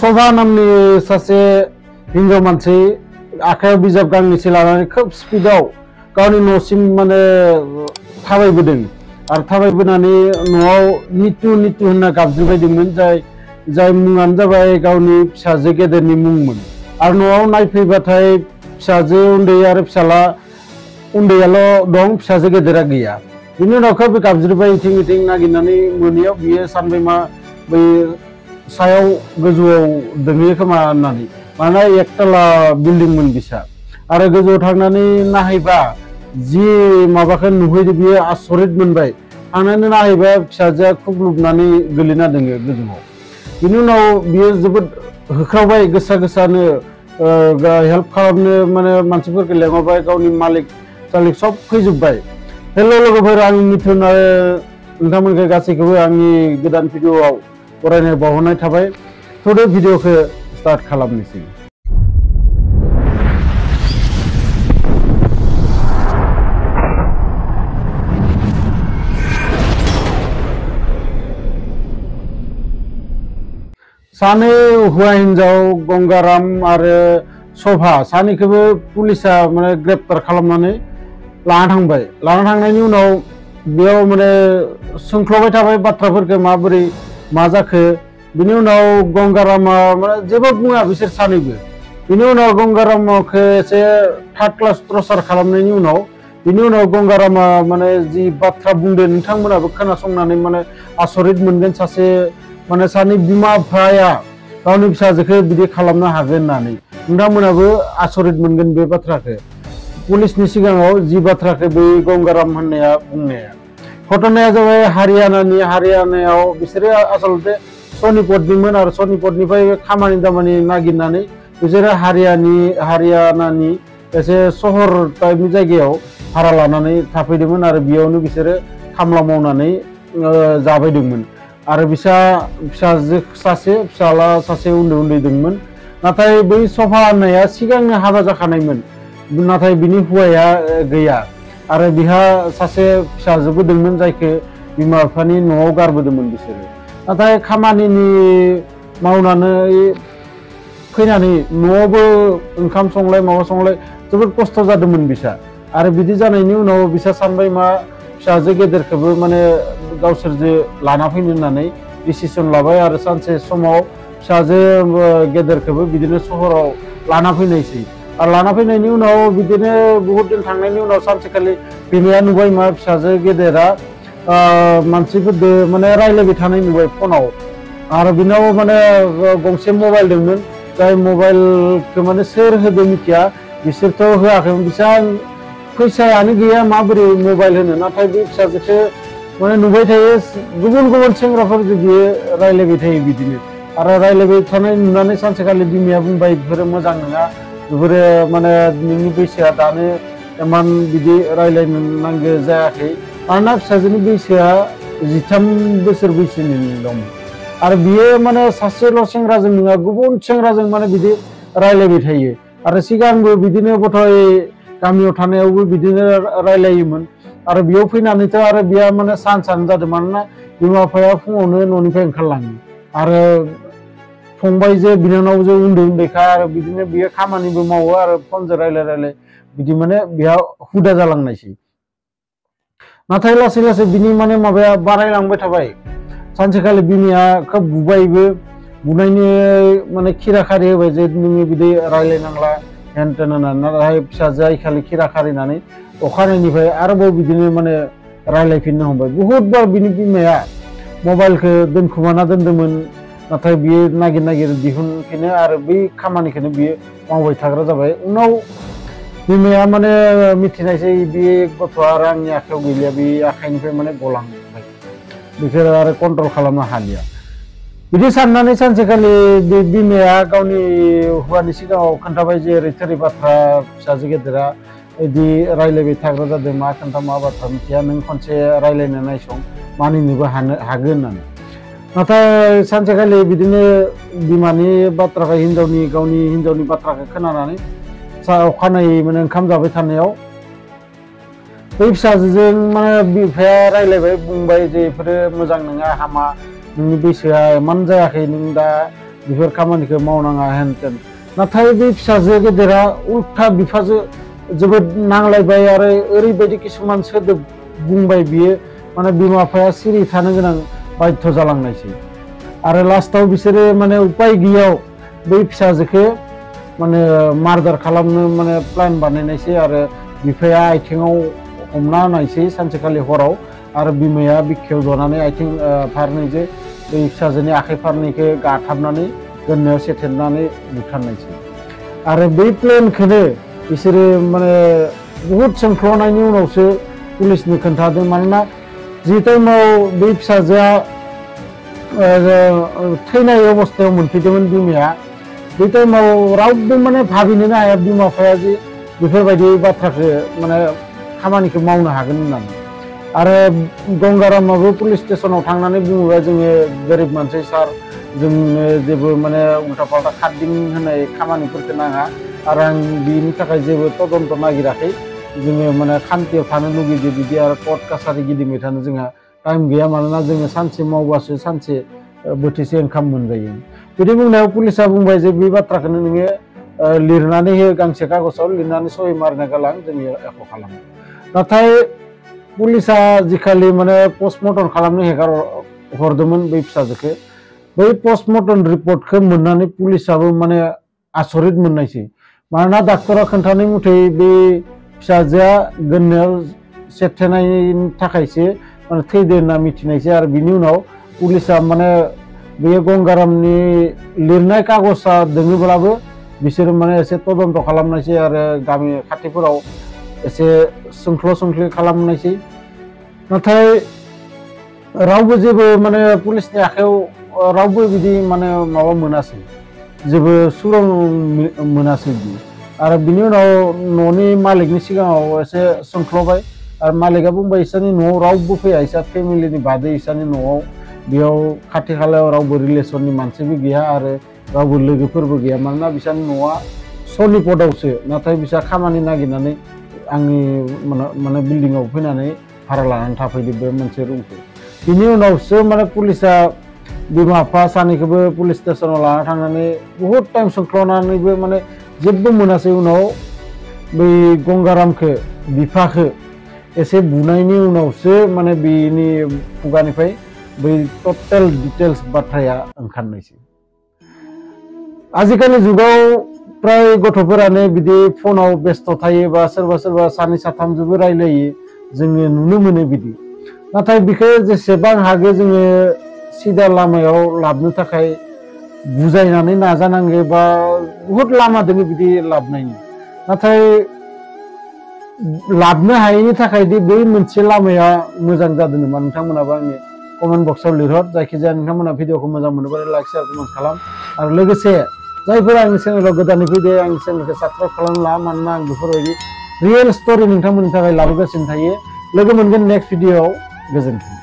शभा नामनि सासे हिन्जाव मानसि आखायाव बिजाब गांनैसो लानानै खोब स्पिडआव गावनि न'सिम माने थाबायबोदों आरो थाबायबोनानै न'आव नितु नितु होनना गाबज्रिबायदोंमोन जाय मुङानो जाबाय गावनि फिसाजो गेदेरनि मुंमोन आरो न'आव नायफैबाथाय फिसाजो उन्दै आरो फिसाला उन्दैयाल' दं फिसाजो गेदेरा गैया। बिनि उनाव खोब गाबज्रिबाय इथिं इथिं नागिरनानै मोनैयाव बियो सानबाय मा बै सायाव गोजौआव दोनहैयो खोमा होननानै मानोना एकतला बिल्डिंमोन बिसा आरो गोजौआव थांनानै नायहैबा जि माबाखौ नुहैदो बियो आसरित मोनबाय। थांनानै नायहैबा फिसाजोआ खुग्लुबनानै गोलैना दङ गोजौआव। बिनि उनाव बियो जोबोद होख्रावबाय गोसा-गोसानो हेल्प खालामनो माने मानसिफोरखौ लेंहरबाय गावनि मालिक सालिक सब फैजोब्बाय। हेल' लोगोफोर आं मिथुन आरो नोंथांमोनखौ गासैखौबो आंनि गोदान भिडिअ'आव बरायनाय बावहरनाय थाबाय। थ'दो भिडिअ'खौ स्टार्ट खालामनोसै। सानै हौवा हिन्जाव गंगाराम आरो शभा सानैखौबो पुलिसा माने ग्रेप्टार खालामनानै लाना थांबाय। लाना थांनायनि उनाव बेयाव माने सोंख्ल'बाय थाबाय बाथ्राफोरखौ माबोरै मा जाखो। बिनि उनाव गंगारामा माने जेबो बुङा बिसोर सानैबो। बिनि उनाव गंगारामखौ एसे थार्ड क्लास टर्चार खालामनायनि उनाव बिनि उनाव गंगारामा माने जि बाथ्रा बुंदों नोंथांमोनाबो खोनासंनानै माने आसरित मोनगोन। सासे माने सानै बिमा बिफाया गावनि फिसाजोखौ बिदि खालामनो हागोन होननानै नोंथांमोनाबो आसरित मोनगोन बे बाथ्राखौ। पुलिसनि सिगाङाव जि बाथ्राखौ बै गंगाराम होननाया बुंनाया घटनाया जाबाय हारियानायाव बिसोरो आसलते सनिपतनिमोन आरो सनिपतनिफ्राय खामानि दामानि नागिरनानै बिसोरो हारियानानि एसे सहर टाइपनि जायगायाव भारा लानानै थाफैदोंमोन आरो बेयावनो बिसोरो खामला मावनानै जाबायदोंमोन आरो फिसाजो सासे फिसाला सासे उन्दै दंमोन। नाथाय बै शभा होननाया सिगांनो हाबा जाखानायमोन नाथाय बिनि हौवाया गैया आरो बिहा सासे फिसाजोबो दंमोन जायखौ बिमा बिफानि न'आव गारबोदोंमोन बिसोरो। नाथाय खामानिनि मावनानै फैनानै न'आवबो ओंखाम संलाय माबा संलाय जोबोद खस्थ' जादोंमोन बिसा आरो बिदि जानायनि उनाव बिसा सानबाय मा फिसाजो गेदेरखौबो माने गावसोरजों लाना फैनो होननानै डिसिसन लाबाय आरो सानसे समाव फिसाजो गेदेरखौबो बिदिनो सहराव लाना फैनायसै आरो लाना फैनायनि उनाव बिदिनो बहुत दिन थांनायनि उनाव सानसेखालि बिमाया नुबाय मा फिसाजो गेदेरा मानसिफोरजों माने रायज्लायबाय थानाय नुबाय फनाव आरो बिनाव माने गंसे मबाइल दंमोन जाय मबाइलखौ माने सोर होदो मिथिया बिसोरथ' होआखैमोन बिसोर फैसायानो गैया माबोरै मबाइल होनो। नाथाय बे फिसाजोखौ माने नुबाय थायो गुबुन सेंग्राफोरजों बियो रायज्लायबाय थायो बिदिनो आरो रायज्लायबाय थानाय नुनानै सानसेखालि बिमाया बुंबाय बेफोरो मोजां नङा बेफोरो माने नोंनि बैसोआ दानो इमान बिदि रायज्लायनो नांगौ जायाखै मानोना फिसाजोनि बैसोआ 13 बोसोर बैसोनि दं आरो बियो माने सासेल' सेंग्राजों नङा गुबुन सेंग्राजों माने बिदि रायज्लायबाय थायो आरो सिगांबो बिदिनो गथ'य गामियाव थानायावबो बिदिनो रायज्लायोमोन आरो बेयाव फैनानैथ' आरो बिया माने सान्सआनो जादों मानोना बिमा बिफाया फुङावनो न'निफ्राय ओंखारलाङो आरो फंबायजों बिनानावजों उन्दैखा आरो बिदिनो बियो खामानिबो मावो आरो फनजों रायलाय बिदि माने बेहा हुदा जालांनायसै। नाथाय लासै लासै बिनि माने माबाया बारायलांबाय थाबाय। सानसेखालि बिमाया खोब बुबायबो बुनायनि माने खिरा खारि होबाय जे नोङो बिदि रायलायनांला हेन तेन होननानै। नाथाय फिसाजोआ इखालि खिरा खारिनानै अखानायनिफ्राय आरोबाव बिदिनो माने रायलायफिननो हमबाय। बहुद बार बिनि बिमाया मबाइलखौ दोनखुमाना दोन्दोंमोन नाथाय बियो नागिर दिहुनफिनो आरो बै खामानिखौनो बियो मावबाय थाग्रा जाबाय। उनाव बिमाया माने मिथिनायसै बे गथ'आ आरो आंनि आखायाव गैलिया बे आखाइनिफ्राय माने गलांबाय बेखौ आरो कन्ट्रल खालामनो हालिया बिदि साननानै सानसेखालि बे बिमाया गावनि हौवानि सिगाङाव खोन्थाबाय जे ओरै थोरै बाथ्रा फिसाजो गेदेरा बिदि रायलायबाय थाग्रा जादों मा खोन्था मा बाथ्रा मिथिया नों खनसे रायलायनो नायसं मानिनोबो हागोन होननानै। नाथाय सानसेखालि बिदिनो बिमानि बाथ्राखौ गावनि हिन्जावनि बाथ्राखौ खोनानानै अखानायै माने ओंखाम जाबाय थानायाव बै फिसाजोजों माने बिफाया रायलायबाय बुंबाय जे बेफोरो मोजां नङा हामा नोंनि बैसोआ इमान जायाखै नों दा बेफोर खामानिखौ मावनाङा हेन तेन नाथाय बे फिसाजो गेदेरा उल्था बिफाजो जोबोद नांलायबाय आरो ओरैबायदि किसुमान सोदोब बुंबाय बियो माने बिमा बिफाया सिरि थानो गोनां बाध्य जालांनायसै आरो लास्टाव बिसोरो माने उपाय गैयाव बै फिसाजोखौ माने मार्डार खालामनो माने प्लान बानायनायसै आरो बिफाया आथिङाव हमना होनायसै सानसेखालि हराव आरो बिमाया बिखायाव जनानै आथिं फारनैजों बै फिसाजोनि आखाइ फारनैखौ गाथाबनानै गोदोनायाव सेथेरनानै बुथारनायसै आरो बै प्लेनखौनो बिसोरो माने बुहुद सोंख्ल'नायनि उनावसो पुलिसनो खोन्थादों मानोना जि टाइमाव बै फिसाजोआ थैनाय अबस्थायाव मोनफैदोंमोन बिमाया बे टाइमाव रावबो माने भाबिनोनो हाया बिमा बिफाया जे बेफोरबायदि बाथ्राखौ माने खामानिखौ मावनो हागोन होननानै आरो गंगारामाबो पुलिस स्टेशनाव थांनानै बुङोबा जोङो गोरिब मानसि सार जोंनो जेबो माने उल्टा पाल्टा खारदिं होनाय खामानिफोरखौ नाङा आरो आं बिनि थाखाय जेबो तदन्त नागिराखै जोङो माने खान्थियाव थानो लुगैदो बिदि आरो कर्ट कासारि गिदिंबाय थानो जोंहा टाइम गैया मानोना जोङो सानसे मावबासो सानसे बोथिसे ओंखाम मोनजायो बिदि बुंनायाव पुलिसा बुंबाय जे बे बाथ्राखौनो नोङो लिरनानै हो गांसे कागजाव लिरनानै सहि मारिना गालां जोङो एख' खालामो नाथाय पुलिसा जिखालि माने पस्टमर्टम खालामनो हेगार हरदोंमोन बै फिसाजोखौ बै पस्टमर्टम रिपर्टखौ मोननानै पुलिसाबो माने आसरित मोननायसै मानोना डाक्टरा खोन्थानाय मथे बे फिसाजोआ गोदोनायाव सेथेनायनि थाखायसो माने थैदो होनना मिथिनायसै आरो बिनि उनाव पुलिसा माने बे गंगारामनि लिरनाय कागजा दोङोब्लाबो बिसोरो माने एसे तदन्त खालामनायसै आरो गामि खाथिफोराव एसे सोंख्ल' खालामनायसै नाथाय रावबो जेबो माने पुलिसनि आखायाव रावबो बिदि माने माबा मोनासै जेबो सुरं मोनासै बिदि आरो बिनि उनाव न'नि मालिकनि सिगाङाव एसे सोंख्ल'बाय आरो मालिकआ बुंबाय इसानि न'आव रावबो फैया इसा फेमिलिनि बादै इसानि न'आव बेयाव खाथि खालायाव रावबो रिलेसननि मानसिबो गैया आरो रावबो लोगोफोरबो गैया मानोना बिसानि न'आ सनिपदावसो नाथाय बिसा खामानि नागिरनानै आंनि माने बिल्डिंआव फैनानै भारा लानानै थाफैदो बे मोनसे रुमखौ बिनि उनावसो माने पुलिसा बिमा बिफा सानैखौबो पुलिस स्टेशनाव लाना थांनानै बहुद टाइम सोंख्ल'नानैबो माने जेबो मोनासै उनाव बै गंगारामखौ बिफाखौ एसे बुनायनि उनावसो माने बिनि खुगानिफ्राय बै टटेल डिटेल्स बाथ्राया ओंखारनायसै आजिखालि जुगाव प्राय गथ'फोरानो बिदि फनाव बेस्थ' थायो बा सोरबा सानै साथामजोंबो रायलायो जोङो नुनो मोनो बिदि नाथाय बेखौ जेसेबां हागौ जोङो सिदा लामायाव लाबोनो थाखाय बुजायनानै नाजानांगौ बा बहुद लामा दङ बिदि लाबोनायनि नाथाय लाबोनो हायैनि थाखाय बै मोनसे लामाया मोजां जादों नामा नोंथांमोनाबो आंनि कमेन्ट बक्सआव लिरहर जायखिजाया नोंथांमोना भिडिअखौ मोजां मोनोबा लाइक शेयार कमेन्ट खालाम आरो लोगोसे जायफोरा आंनि चेनेलाव गोदानै फैदो आंनि चेनेलखौ साबस्क्राइब खालामला मानोना आं बेफोरबायदि रियेल स्ट'रि नोंथांमोननि थाखाय लाबोगासिनो थायो लोगो मोनगोन नेक्स्ट भिडिअआव गोजोन्थों।